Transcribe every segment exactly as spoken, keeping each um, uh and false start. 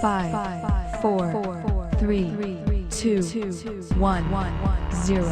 Five, four, three, two, one, zero.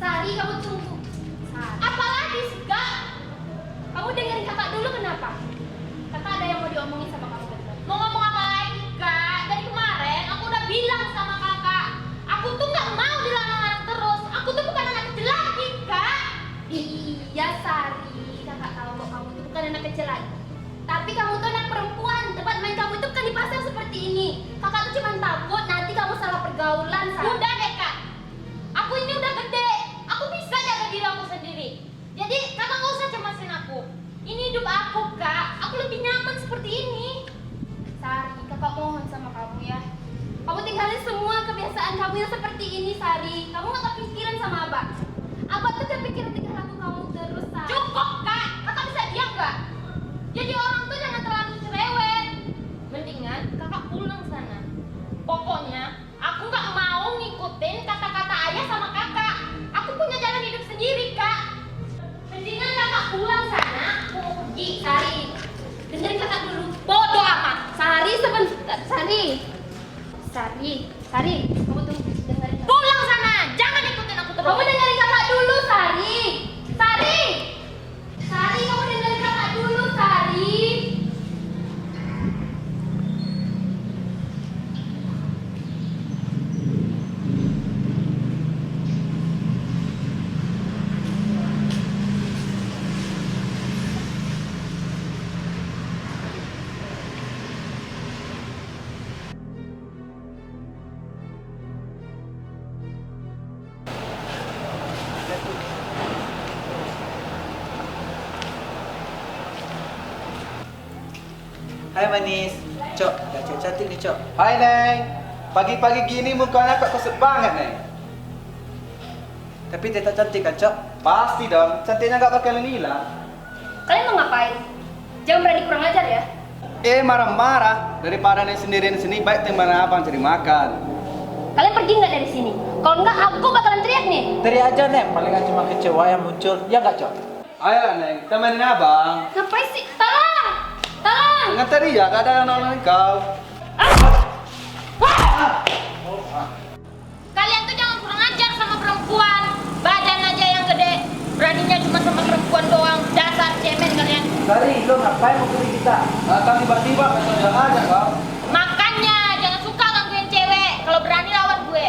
Sari, kamu tunggu. Sari. Apalagi sih, Kak? Kamu dengerin kakak dulu, kenapa? Kakak ada yang mau diomongin sama kamu, bentar. Mau ngomong apa lagi, Kak? Dari kemarin aku udah bilang sama kakak, aku tuh nggak mau dilarang-larang terus. Aku tuh bukan anak kecil lagi, Kak. Iya, Sari, kakak tahu kok kamu tuh bukan anak kecil lagi. Tapi kamu tuh anak perempuan, tempat main kamu itu bukan di pasar seperti ini. Kakak tuh cuma takut nanti kamu salah pergaulan, Sari. Udah deh, Kak. Aku ini udah gede, aku bisa jaga diri aku sendiri. Jadi, kakak nggak usah cemasin aku. Ini hidup aku, Kak. Aku lebih nyaman seperti ini. Sari, kakak mohon sama kamu ya. Kamu tinggalin semua kebiasaan kamu yang seperti ini, Sari. Kamu nggak kepikiran sama Abah. Abah tuh kepikiran tingkah laku kamu terus, Sari. Cukup, Kak. Kakak bisa diam nggak? Jadi orang tuh jangan terlalu cerewet. Mendingan kakak pulang sana. Pokoknya, aku nggak mau ngikutin kata-kata ayah sama kakak. Aku punya jalan hidup sendiri, Kak. Mendingan kakak pulang sana, aku mau pergi. Sari, dengerin kakak dulu. Bodoh amat. Sari, sebentar. Sari. Sari. Sari, kamu tunggu. Dengerin kakak. Pulang sana. Jangan ikutin aku terus. Kamu dengerin kakak dulu, Sari. Sari. Sari, kamu dengerin kakak dulu, Sari. Hai manis. Cok, dah cok cantik ni, Cok. Hai, Neng. Pagi-pagi gini muka anak kok kusut banget, Neng. Tapi tetap cantik kan, Cok? Pasti dong, cantiknya nggak bakalan hilang. Kalian mau ngapain? Jangan berani kurang ajar ya. Eh, marah-marah. Daripada Neng sendirian di sini, baik teman abang cari makan. Kalian pergi nggak dari sini? Kalau nggak, aku bakalan teriak nih. Teriak aja, Neng. Palingan cuma kecewa yang muncul. Ya nggak, Cok? Ayolah, Neng. Temenin abang. Ngapain sih? Tolong Kata dia, gak ada yang nolongin kau. Kalian tu jangan kurang ajar sama perempuan. Badan aja yang gede, beraninya cuma sama perempuan doang. Dasar cemen kalian. Sari, lo ngapain mukuli kita? Datang tiba-tiba, kata dia aja kau. Makanya, jangan suka gangguin cewek. Kalau berani lawan gue.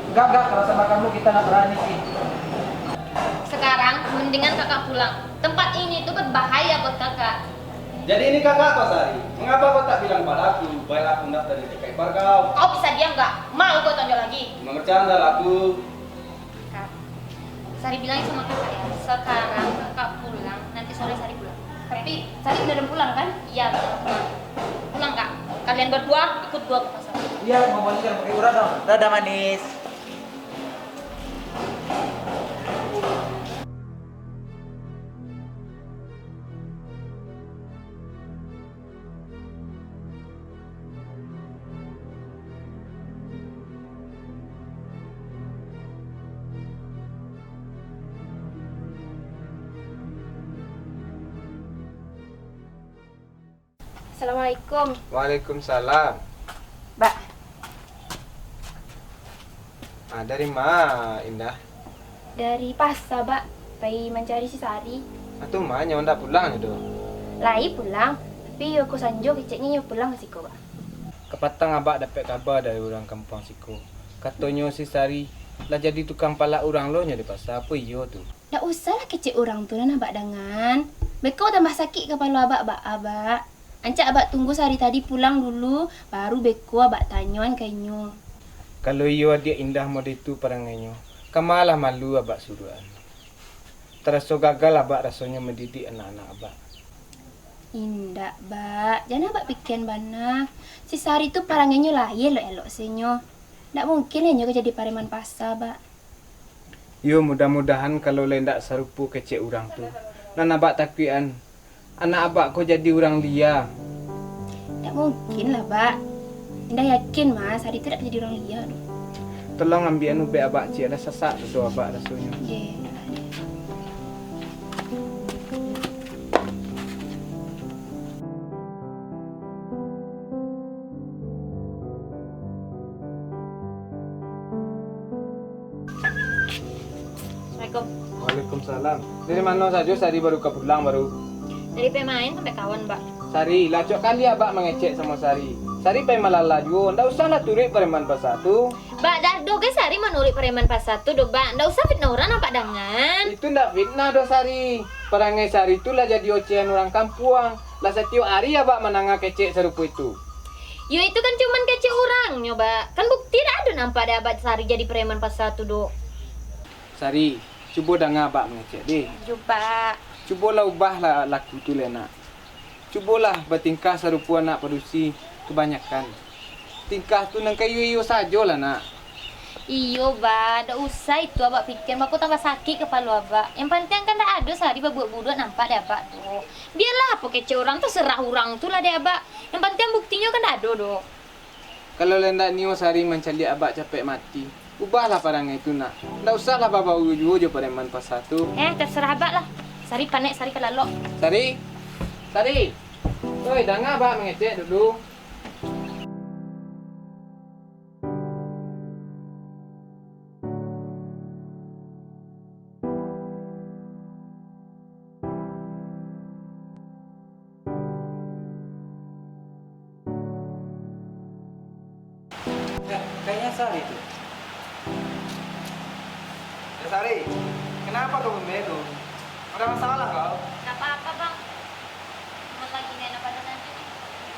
Enggak, enggak, kalau sama kamu kita nggak berani sih. Sekarang, mendingan kakak pulang. Tempat ini tuh berbahaya buat kakak. Jadi ini kakak kau, Sari? Mengapa kau tak bilang padaku? Baiklah aku ndak tadi dekat ipar kau. Kau bisa diam nggak? Mau kau tonjok lagi? Cuma bercanda lah aku. Kak, Sari bilang sama kakak ya, sekarang kakak pulang, nanti sore Sari pulang. Tapi Sari beneran pulang kan? Iya, beneran pulang. Pulang, Kak. Kalian berdua ikut gua ke pasar. Iya, ngomongnya jangan pakai urang dong. Dadah, manis. Assalamualaikum. Waalaikumsalam. Bak. Ah, dari ma Indah? Dari pasa, Bak, pai mancari si Sari. Atu ma nyo ndak pulang nyo doh? Lai pulang, tapi iyo ko sanjo keceknyo iyo pulang ka siko, Bak. Kapatang abak dapek kaba dari urang kampuang siko. Katonyo si Sari lah jadi tukang palak urang lo nyo di pasa, apo iyo tu? Ndak usahlah kecek urang tu nan abak dangan. Beko tambah sakik kapalo abak baa, Bak. Ancak abak tunggu Sari tadi pulang dulu, baru beko abak tanyoan ka inyo. Kalau iyo adiak Indah mode tu parangainyo, kamalah malu abak suruakan. Taraso gagal abak rasonyo mandidik anak-anak abak. Indak, Bak. Jan abak pikian bana. Si Sari tu parangainyo lah elok-elok senyo. Ndak mungkin lah inyo ka jadi pareman pasa, Bak. Yo, mudah-mudahan kalau lai ndak sarupo kecek urang tu. Nan abak takuikan, anak abak ko jadi urang lia. Ndak mungkin lah, Bak. Indah yakin, Mas, Sari tu ndak jadi urang lia doh. Tolong ambiakan ubek abak ciek lah, sasak dodo abak rasonyo. Ye. Assalamualaikum. Waalaikumsalam. Dari mano sajo Sari baru ka pulang baru? Dari pai main sampai kawan, Bak. Sari, lah acok kali abak mangecek samo Sari. Sari pai malala juo, ndak usahlah turuik pareman pasa tu. Bak, dak doh gai Sari manuruik pareman pasa tu doh, Bak. Ndak usah fitnah urang nan abak dangan. Itu ndak fitnah doh, Sari. Parangai Sari tu lah jadi ocehan urang kampuang. Lah satiok ari abak mandanga kecek sarupo itu. Yo, itu kan cuman kecek urangnyo, Bak. Kan bukti dak ado nampak dek abak Sari jadi pareman pasa tu doh. Sari, cubo danga abak mangecek deh. Yo, Bak. Cubolah ubahlah laku tu lai, Nak. Cubolah batingkah sarupo anak padusi kabanyakan. Tingkah tu nan ka iyo-iyo sajolah, Nak. Iyo, Bak, dak usah itu abak pikian, mako tambah sakik kapalo abak. Yang pantiang kan dak ado Sari babuek buruak nampak dek abak tu. Bialah, apo kecek urang, taserah urang tu lah dek abak. Yang pantiang buktinyo kan dak ado doh. Kalau lah ndak nio Sari mancaliak abak capek mati, ubahlah parangai tu, Nak. Ndak usahlah babaur juo jo pareman pasa tu. Eh, taserah abak lah. Sari panek, Sari ka lalok. Sari! Sari! Oi, danga abak mangecek dulu. Eh, kayaknya Sari tu. Eh, Sari, kenapa kau membelu? Ada masalah kau? Nggak apa-apa, Bang. Cuman lagi nggak enak badan aja nih.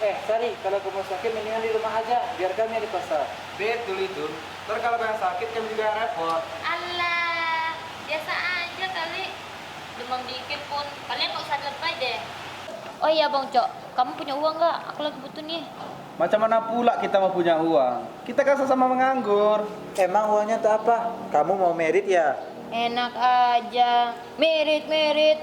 Eh, Sari, kalau kamu sakit mendingan di rumah aja, biar kami yang di pasar. Betul itu. Ntar kalau kau yang sakit, kami juga yang repot. Alah, biasa aja kali. Demam dikit pun, kalian nggak usah lebay deh. Oh iya, Bang Cok, kamu punya uang nggak? Aku lagi butuh nih. Macam mana pula kita mau punya uang? Kita kan sama-sama menganggur. Emang uangnya untuk apa? Kamu mau merit ya? Enak aja. Merit, merit.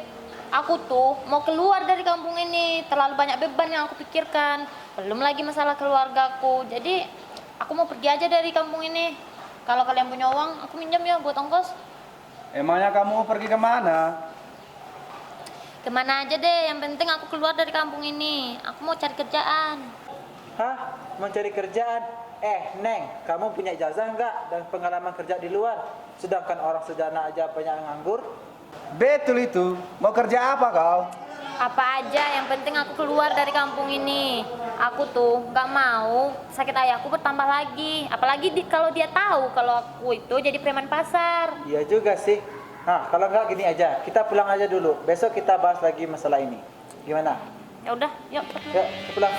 Aku tuh mau keluar dari kampung ini. Terlalu banyak beban yang aku pikirkan. Belum lagi masalah keluargaku. Jadi, aku mau pergi aja dari kampung ini. Kalau kalian punya uang, aku minjam ya buat ongkos. Emangnya kamu mau pergi kemana? Kemana aja deh, yang penting aku keluar dari kampung ini. Aku mau cari kerjaan. Hah? Mau cari kerjaan? Eh, Neng, kamu punya ijazah nggak dan pengalaman kerja di luar? Sedangkan orang sejanak aja banyak yang nganggur. Betul itu. Mau kerja apa kau? Apa aja, yang penting aku keluar dari kampung ini. Aku tuh nggak mau sakit ayahku bertambah lagi. Apalagi di, kalau dia tahu kalau aku itu jadi preman pasar. Iya juga sih. Nah, kalau nggak gini aja, kita pulang aja dulu. Besok kita bahas lagi masalah ini. Gimana? Ya udah, yuk. Yuk, kita pulang.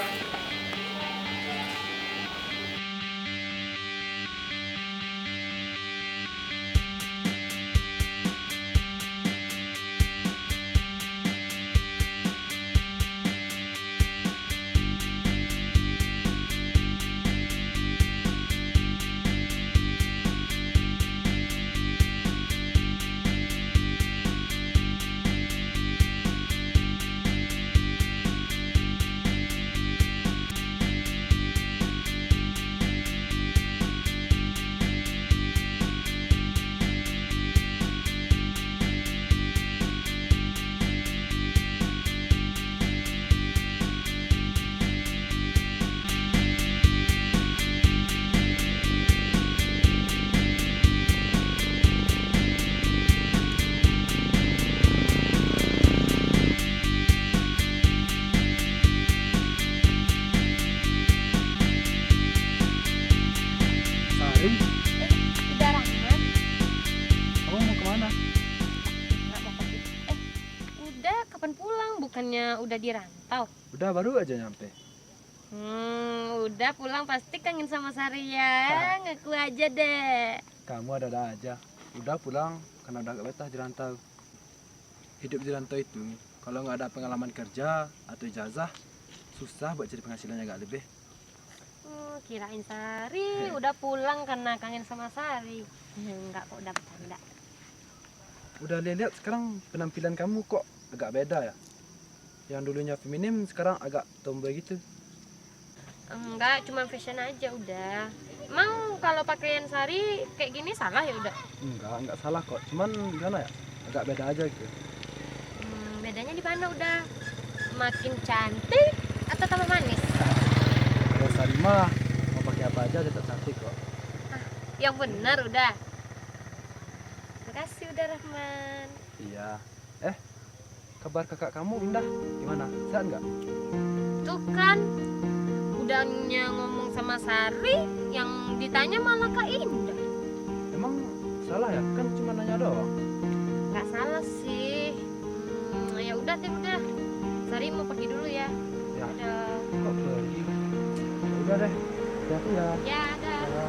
Sari? Eh, udah Rahman. Kamu mau kemana? Nggak mau pergi. Eh, udah kapan pulang? Bukannya udah di rantau? Udah, baru aja nyampe. Hmm, udah pulang pasti kangen sama Sari ya. Ngaku aja deh. Kamu ada-ada aja. Udah pulang karena udah agak betah di rantau. Hidup di rantau itu, kalau nggak ada pengalaman kerja atau ijazah, susah buat cari penghasilan yang agak lebih. Hmm, kirain Sari udah pulang karena kangen sama Sari. Enggak kok, udah bercanda. Udah lihat-lihat sekarang penampilan kamu kok agak beda ya? Yang dulunya feminim sekarang agak tomboy gitu. Enggak, cuma fashion aja udah. Emang kalau pakaian Sari kayak gini salah ya udah? Enggak, enggak salah kok. Cuman gimana ya? Agak beda aja gitu. Hmm, bedanya di mana udah? Makin cantik atau tambah manis? Kalau Sari mah mau pakai apa aja tetap cantik kok. Ah, yang bener udah. Makasih udah Rahman. Iya. Eh, kabar kakak kamu Indah gimana? Sehat nggak? Tuh kan, udahnya ngomong sama Sari, yang ditanya malah Kak Indah. Emang salah ya? Kan cuma nanya doang. Nggak salah sih. Hmm, ya udah deh udah. Sari mau pergi dulu ya. Ya. Dadah. Kok pergi? Ya udah deh. Hati-hati ya. Ya, dah. Ya.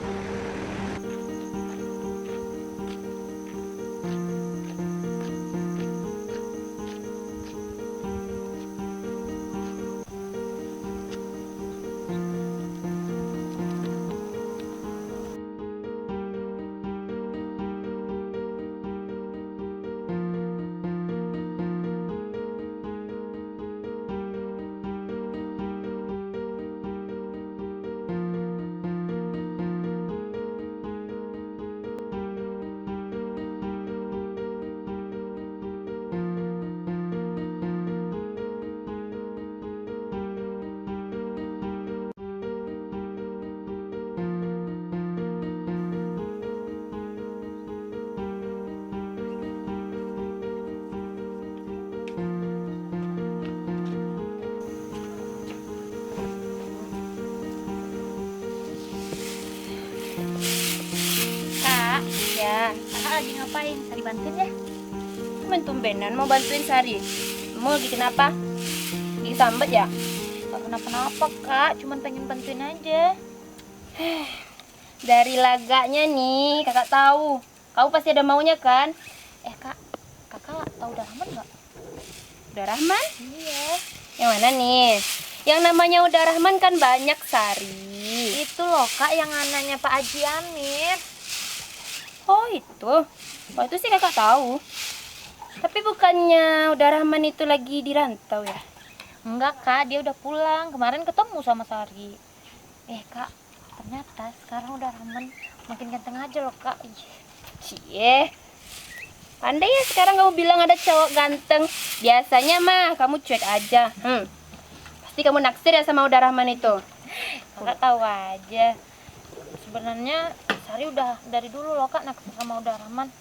Kak, ya, kakak lagi ngapain? Sari bantuin ya? Tumben-tumbenan mau bantuin Sari. Mau lagi kenapa? Lagi sambet ya? Gak kenapa-napa, Kak. Cuman pengen bantuin aja. Dari lagaknya nih, kakak tahu. Kamu pasti ada maunya kan? Eh, Kak, kakak tahu Uda Rahman nggak? Uda Rahman? Iya. Yang mana nih? Yang namanya Uda Rahman kan banyak, Sari. Itu loh, Kak, yang anaknya Pak Haji Amir. Oh, itu. Kalau itu sih kakak tahu. Tapi bukannya Uda Rahman itu lagi di rantau ya? Enggak, Kak, dia udah pulang. Kemarin ketemu sama Sari. Eh, Kak, ternyata sekarang Uda Rahman makin ganteng aja loh, Kak. Ih, cie. Pandai ya sekarang kamu bilang ada cowok ganteng. Biasanya mah kamu cuek aja. Hmm. Pasti kamu naksir ya sama Uda Rahman itu. Kakak tahu aja. Sebenarnya Sari udah dari dulu loh, Kak, naksir sama Uda Rahman.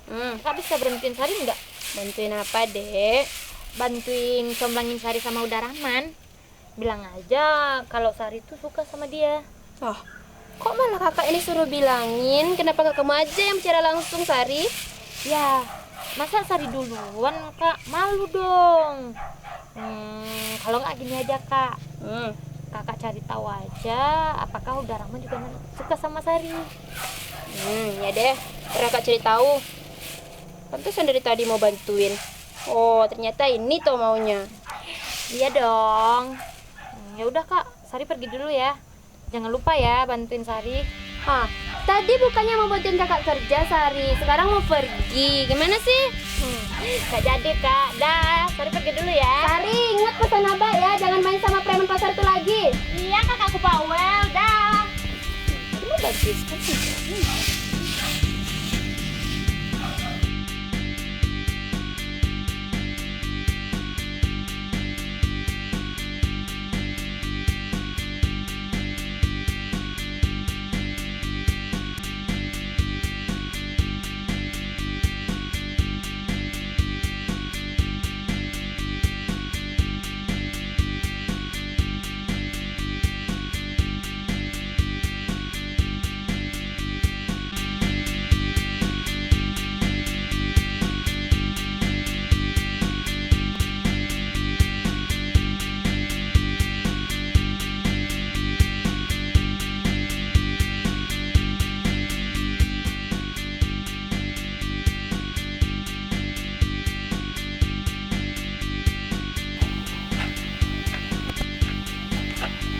Hmm. Kakak bisa bantuin Sari nggak? Bantuin apa, Dek? Bantuin comblangin Sari sama Uda Rahman. Bilang aja kalau Sari tuh suka sama dia. Oh, kok malah kakak ini suruh bilangin? Kenapa nggak kamu aja yang bicara langsung, Sari? Ya, masa Sari duluan, Kak? Malu dong. Hmm, kalau nggak gini aja, Kak. Hmm. Kakak cari tahu aja, apakah Uda Rahman juga suka sama Sari. Hmm, ya deh. Ntar kakak cari tahu. Pantesan dari tadi mau bantuin. Oh, ternyata ini toh maunya. Iya dong. Hmm, ya udah, Kak, Sari pergi dulu ya. Jangan lupa ya bantuin Sari. Hah, tadi bukannya mau bantuin kakak kerja, Sari. Sekarang mau pergi. Gimana sih? Hmm, nggak jadi, Kak. Dah, Sari pergi dulu ya. Sari, ingat pesan abah ya, jangan main sama preman pasar itu lagi. Iya, kakakku Pawel. Dah. Ini bagus kan?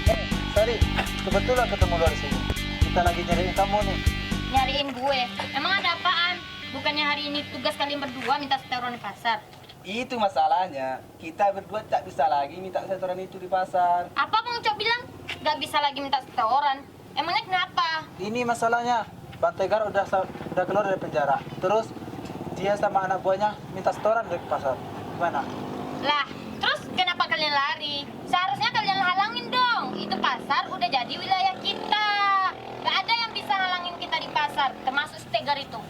Eh, Sari, kebetulan ketemu lo di sini. Kita lagi nyariin kamu nih. Nyariin gue? Emang ada apaan? Bukannya hari ini tugas kalian berdua minta setoran di pasar? Itu masalahnya, kita berdua tak bisa lagi minta setoran itu di pasar. Apa Bang Ucok bilang? Gak bisa lagi minta setoran? Emangnya kenapa? Ini masalahnya, Bang Tegar udah sa-, udah keluar dari penjara. Terus, dia sama anak buahnya minta setoran dari pasar. Gimana? Lah, terus kenapa kalian lari? Seharusnya kalian halangin dong. Itu pasar udah jadi wilayah kita. Gak ada yang bisa halangin kita di pasar, termasuk si Tegar itu.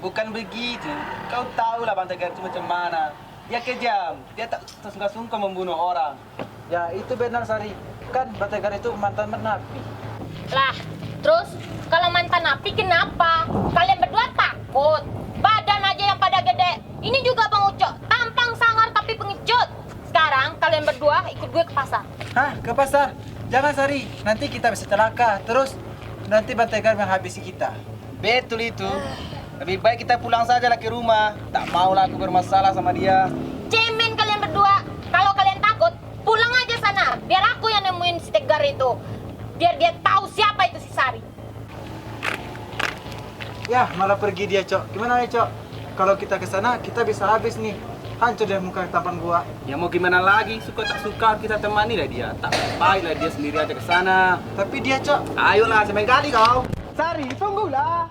Bukan begitu. Kau tahu lah Bang Tegar itu macam mana. Dia kejam. Dia tak tersungka-sungka membunuh orang. Ya, itu benar, Sari. Kan Bang Tegar itu mantan napi. Lah, terus kalau mantan napi kenapa? Kalian berdua takut? Badan aja yang pada gede. Ini juga Bang Ucok, tampang sangar tapi pengecut. Sekarang kalian berdua ikut gue ke pasar. Hah? Ke pasar? Jangan, Sari. Nanti kita bisa celaka. Terus nanti Bang Tegar menghabisi kita. Betul itu. Lebih baik kita pulang saja lah ke rumah. Tak maulah aku bermasalah sama dia. Cemen kalian berdua. Kalau kalian takut, pulang aja sana. Biar aku yang nemuin si Tegar itu. Biar dia tahu siapa itu si Sari. Yah, malah pergi dia, Cok. Gimana nih, Cok? Kalau kita ke sana, kita bisa habis nih. Hancur deh muka tampan gua. Ya mau gimana lagi, suka tak suka kita temani lah dia. Tak baik lah dia sendiri aja ke sana. Tapi dia, Cok. Ayolah, sampai kali kau. Sari, tunggulah.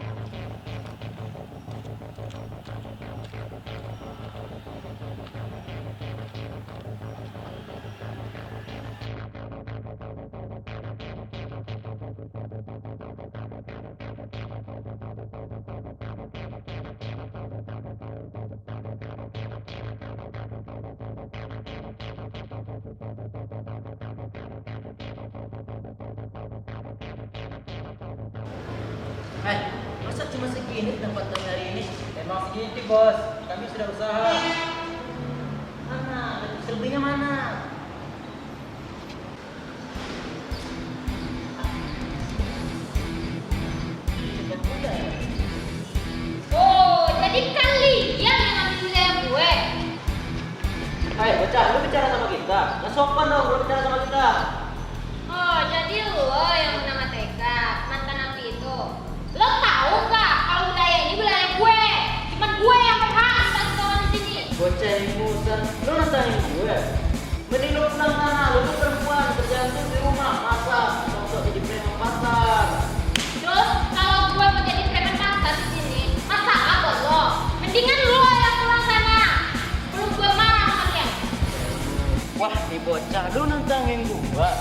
Eh, masa cuma segini pendapatan hari ini? Emang segitu, Bos. Kami sudah usaha. Mana? Selebihnya mana? Oh, jadi kalian yang ambil wilayah gue? Hai, bocah, lu bicara sama kita. Yang sopan dong, lu bicara sama kita. Oh, jadi lo yang bernama Tegar, mantan napi itu. Lo tahu nggak kalau wilayah ini wilayah gue? Cuman gue yang berhak minta setoran di sini. Bocah emosan, lu nantangin gue. Mending lu pulang sana, lu tuh perempuan, kerjaan tuh di rumah, masak, nggak usah jadi preman pasar. Terus, kalau gue mau jadi preman pasar di sini, masalah buat lo. Mendingan lo Bocah lu nantangin gua.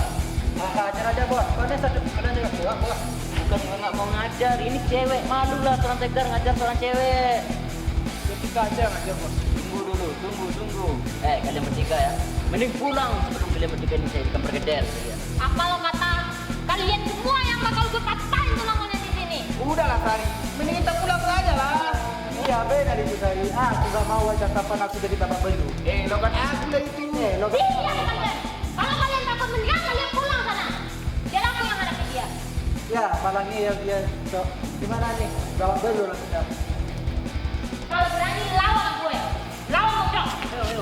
Ah, ajar aja, Bos. Kau ni satu, kau ni aja kuat, Bos. Bukan gua nggak mau ngajar, ini cewek, malu lah seorang Tegar ngajar seorang cewek. Ketika aja ngajar, Bos. Tunggu dulu, tunggu, tunggu. Eh, kalian bertiga ya. Mending pulang sebelum kalian bertiga ini saya ikan perkedel. Apa lo kata kalian semua yang bakal gue patahin tulang kalian di sini? Udahlah, Sari. Mending kita pulang saja lah. Iya, benar itu, Sari. Aku gak mau wajah tampan aku jadi tampak belu. Eh, lo kan aku lah itu. Eh, lo kan Iya, kalian. Kalau kalian takut meninggal, kalian pulang sana. Biar aku yang hadapi dia. Ya, malah ngeyel dia, Cok. Gimana nih? Gawat bae lu lah, Cok. Kalau berani, lawan gue. Lawan gue, Cok. Ayo, ayo.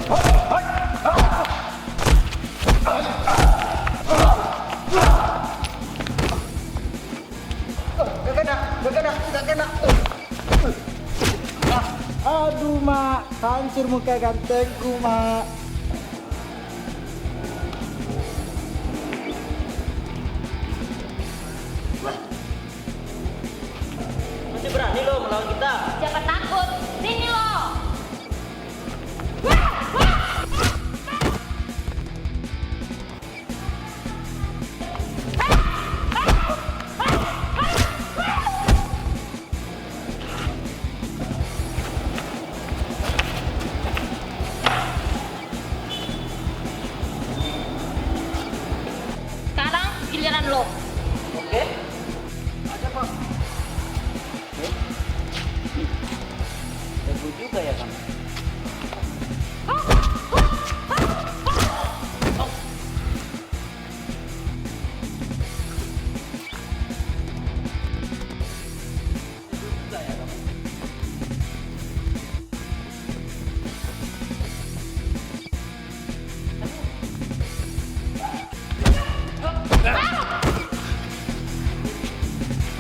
Gak kena, gak kena, gak kena. Aduh, Mak. Hancur muka gantengku, Mak. Masih berani lo melawan kita? Siapa takut? Sini lo. Sekarang giliran lo. Oke. Aja, Pak. Oke. Jago juga ya kamu.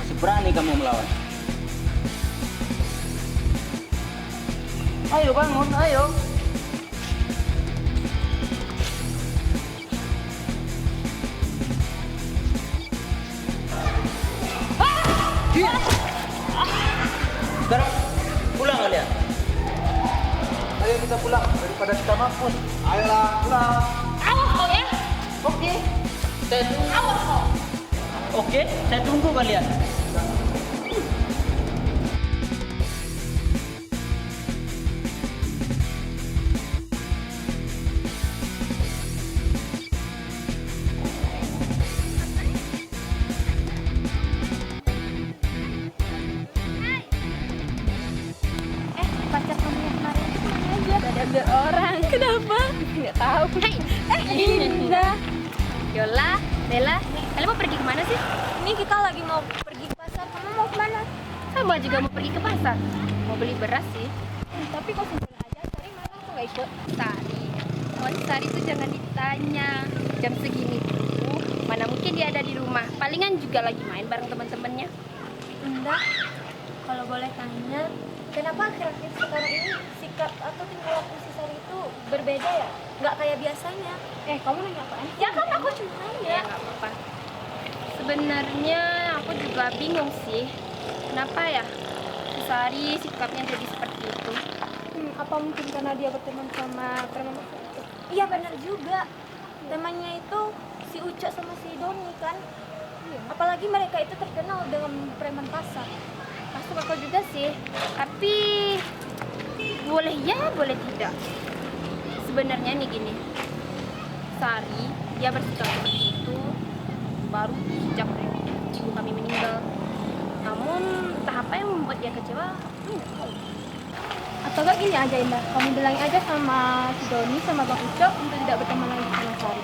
Masih berani kamu melawan? Ayo bangun, ayo. Sekarang pulang kalian. Ayo kita pulang daripada kita mampus. Ayolah, pulang. Awas kau ya. Oke. Saya tunggu. Awas kau. Oke, saya tunggu kalian. Eh, pacar kamu yang kemarin itu kemana aja? Udah diambil orang. Kenapa? Nggak tahu. Hei, eh, Indah. Yola, Bella, kalian mau pergi kemana sih? Ini kita lagi mau pergi ke pasar. Kamu mau kemana? Sama juga mau pergi ke pasar. Mau beli beras sih. Hmm, tapi kok sendiri aja, Sari mana? Aku nggak ikut. Sari. Kalau si Sari tuh jangan ditanya. Jam segini tuh, mana mungkin dia ada di rumah. Palingan juga lagi main bareng teman-temannya. Indah, kalau boleh tanya, kenapa akhir-akhir sekarang ini sikap atau tingkah laku si Sari itu berbeda ya? Nggak kayak biasanya. Eh, kamu nanya apaan? Ya kan aku cuma nanya. Ya, nggak apa-apa. Sebenarnya aku juga bingung sih. Kenapa ya si Sari sikapnya jadi seperti itu? Hmm, apa mungkin karena dia berteman sama preman itu? Iya, benar juga. Temannya itu si Ucok sama si Doni kan? Iya. Apalagi mereka itu terkenal dengan preman pasar. Masuk akal juga sih, tapi boleh ya, boleh tidak. Sebenarnya nih gini, Sari, dia bersikap seperti itu baru sejak ibu kami meninggal. Namun entah apa yang membuat dia kecewa, aku nggak tahu. Atau gak gini aja, Indah, kamu bilang aja sama si Doni sama Bang Ucok untuk tidak berteman lagi sama Sari.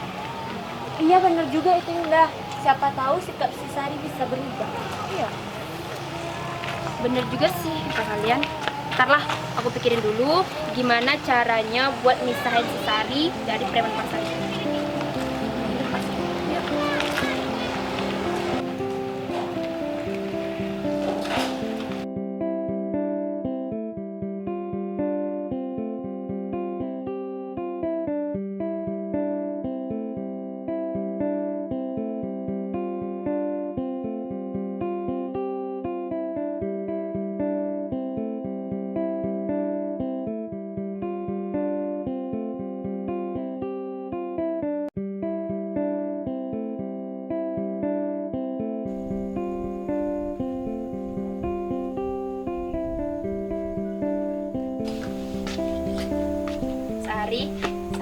Iya, bener juga itu, Indah. Siapa tahu sikap si Sari bisa berubah. Iya. Bener juga sih kata kalian. Ntar lah, aku pikirin dulu gimana caranya buat misahin si Sari dari preman pasar.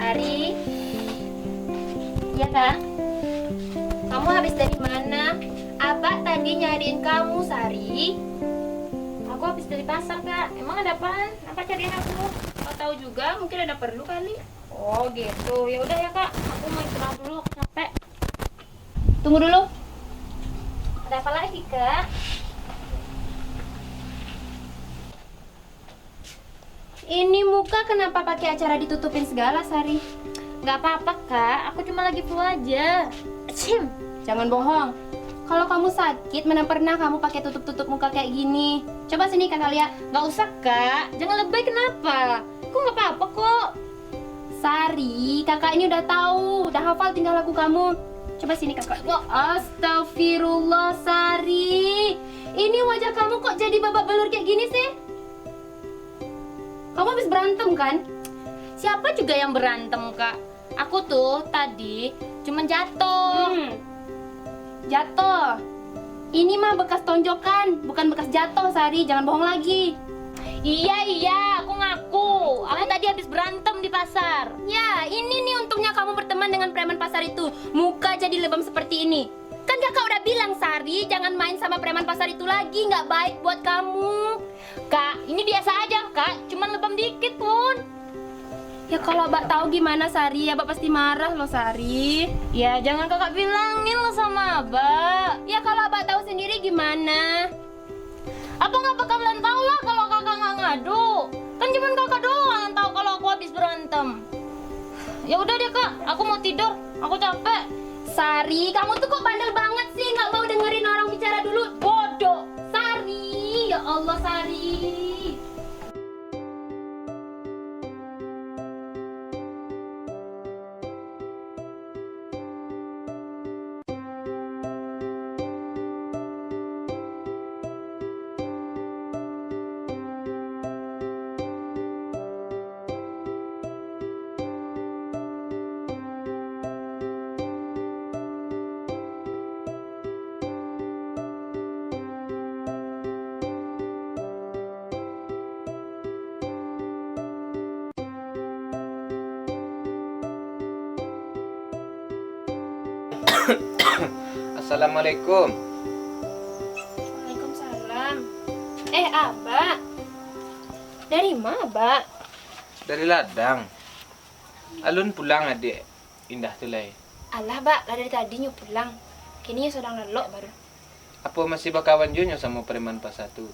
Sari. Iya, Kak. Kamu habis dari mana? Abak tadi nyariin kamu, Sari. Aku habis dari pasar, Kak. Emang ada apaan? Apa cariin aku? Kau tahu juga, mungkin ada perlu kali. Oh, gitu. Ya udah ya, Kak. Aku mau istirahat dulu, aku capek. Tunggu dulu. Ada apa lagi, Kak? Ini muka kenapa pakai acara ditutupin segala, Sari? Nggak apa-apa, Kak. Aku cuma lagi flu aja. Cim, jangan bohong. Kalau kamu sakit, mana pernah kamu pakai tutup-tutup muka kayak gini? Coba sini kakak lihat. Nggak usah, Kak. Jangan lebay kenapa? Aku nggak apa-apa kok. Sari, kakak ini udah tahu, udah hafal tingkah laku kamu. Coba sini kakak. Wah, astagfirullah, Sari. Ini wajah kamu kok jadi babak belur kayak gini sih? Kamu habis berantem kan? Siapa juga yang berantem, Kak? Aku tuh tadi cuman jatuh. Hmm. Jatuh. Ini mah bekas tonjokan, bukan bekas jatuh, Sari. Jangan bohong lagi. Iya, iya, aku ngaku. Aku tadi habis berantem di pasar. Ya, ini nih untungnya kamu berteman dengan preman pasar itu. Muka jadi lebam seperti ini. Kan kakak udah bilang, Sari, jangan main sama preman pasar itu lagi. Nggak baik buat kamu. Kak, ini biasa aja, Kak. Cuman lebam dikit pun. Ya, kalau abak tahu gimana, Sari? Abak pasti marah loh, Sari. Ya, jangan kakak bilangin lah sama abak. Ya, kalau abak tahu sendiri gimana? Abak nggak bakalan tahu lah kalau kakak nggak ngadu. Kan cuman kakak doang yang tahu kalau aku habis berantem. Ya udah deh, Kak, aku mau tidur. Aku capek. Sari, kamu tuh kok bandel banget sih, nggak mau dengerin orang bicara dulu? Bodoh. Sari, ya Allah, Sari. Assalamualaikum. Waalaikumsalam. Eh, Abak. Dari ma, Bak? Dari ladang. Alun pulang adiak Indah tu lai. Alah, Bak, lah dari tadi nyo pulang. Kini nyo sadang lalok baru. Apo masih bakawan juo nyo samo preman pasar tu?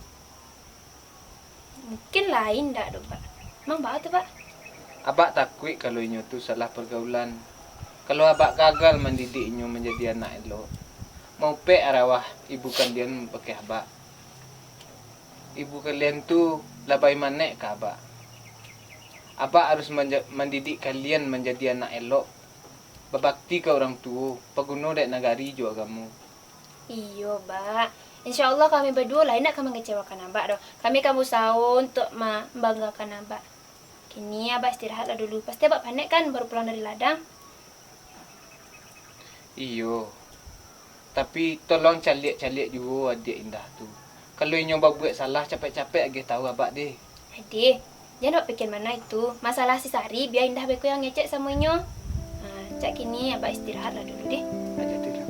Mungkin lain dak do, Bak. Emang baa tu, Bak? Abak takuik kalau inyo tu salah pergaulan. Kalau abak gagal mandidik inyo manjadi anak elok, maupek arawah ibu kalian bakeh abak. Ibu kalian tu labai manek ka abak. Abak harus manja-, mandidik kalian manjadi anak elok, babakti ka urang tuo, paguno dek nagari jo agamo. Iyo, Bak. Insya Allah kami baduo lah indak ka mangecewakan Abak doh. Kami ka bausaho untuak mambanggakan Abak. Kini Abak istirahatlah dulu. Pasti Abak panek kan, baru pulang dari ladang? Iyo. Tapi tolong caliak-caliak juo adiak Indah tu. Kalau inyo babuek salah, capek-capek ageh tahu Abak deh. Deh, jan Abak pikia mano itu. Masalah si Sari, bia Indah beko yang ngecek samo inyo. Nah, cak kini Abak istirahatlah dulu deh. Aja tu lah.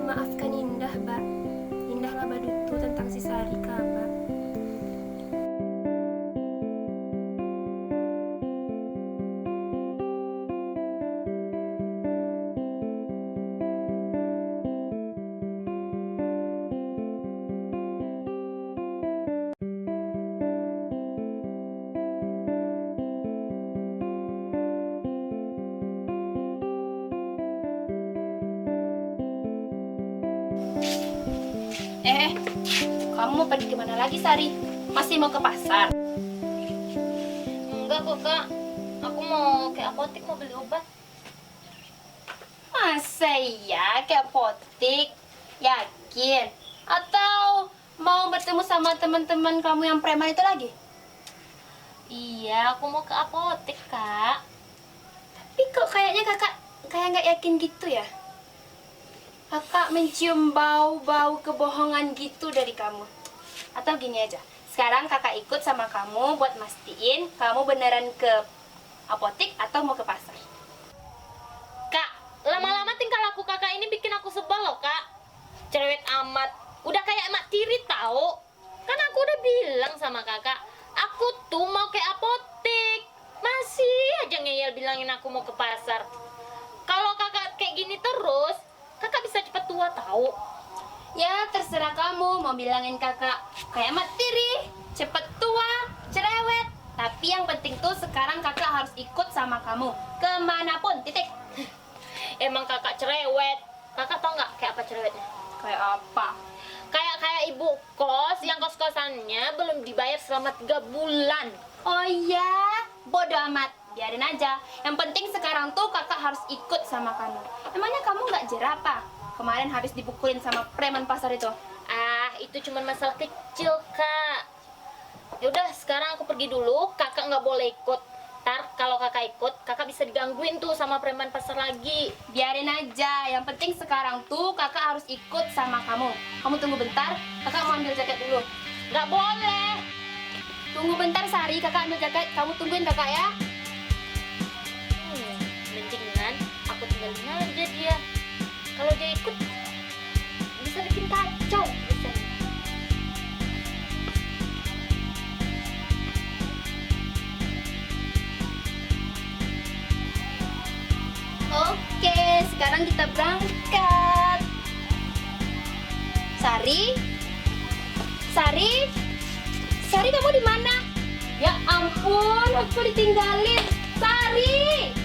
Maafkan Indah, Bak. Indah lah baduto tantang si Sari ka Abak. Eh, kamu mau pergi kemana lagi, Sari? Masih mau ke pasar? Enggak kok, Kak. Aku mau ke apotek mau beli obat. Masa iya ke apotik? Yakin? Atau mau bertemu sama teman-teman kamu yang preman itu lagi? Iya, aku mau ke apotik, Kak. Tapi kok kayaknya kakak kayak nggak yakin gitu ya? Kakak mencium bau-bau kebohongan gitu dari kamu. Atau gini aja, sekarang kakak ikut sama kamu buat mastiin kamu beneran ke apotik atau mau ke pasar. Kak, lama-lama tingkah laku kakak ini bikin aku sebel loh, Kak. Cerewet amat. Udah kayak Mak Tiri, tau. Kan aku udah bilang sama kakak, aku tuh mau ke apotik. Masih aja ngeyel bilangin aku mau ke pasar. Kalau kakak kayak gini terus, kakak bisa cepet tua, tau. Ya, terserah kamu mau bilangin kakak kayak Mak Tiri, cepet tua, cerewet. Tapi yang penting tuh sekarang kakak harus ikut sama kamu. Kemanapun, titik. Emang kakak cerewet. Kakak tau nggak kayak apa cerewetnya? Kayak apa? Kayak, kayak ibu kos yang kos-kosannya belum dibayar selama tiga bulan. Oh iya, bodoh amat. Biarin aja. Yang penting sekarang tuh kakak harus ikut sama kamu. Emangnya kamu nggak jerapah? Kemarin habis dipukulin sama preman pasar itu. Ah, itu cuma masalah kecil, Kak. Ya udah, sekarang aku pergi dulu. Kakak nggak boleh ikut. Ntar kalau kakak ikut, kakak bisa digangguin tuh sama preman pasar lagi. Biarin aja. Yang penting sekarang tuh kakak harus ikut sama kamu. Kamu tunggu bentar. Kakak mau ambil jaket dulu. Nggak boleh. Tunggu bentar, Sari. Kakak ambil jaket. Kamu tungguin kakak ya. Hmm, mendingan aku tinggalin aja dia. Kalau dia ikut, bisa bikin kacau urusannya. Oke, sekarang kita berangkat. Sari? Sari? Sari, kamu di mana? Ya ampun, aku ditinggalin. Sari!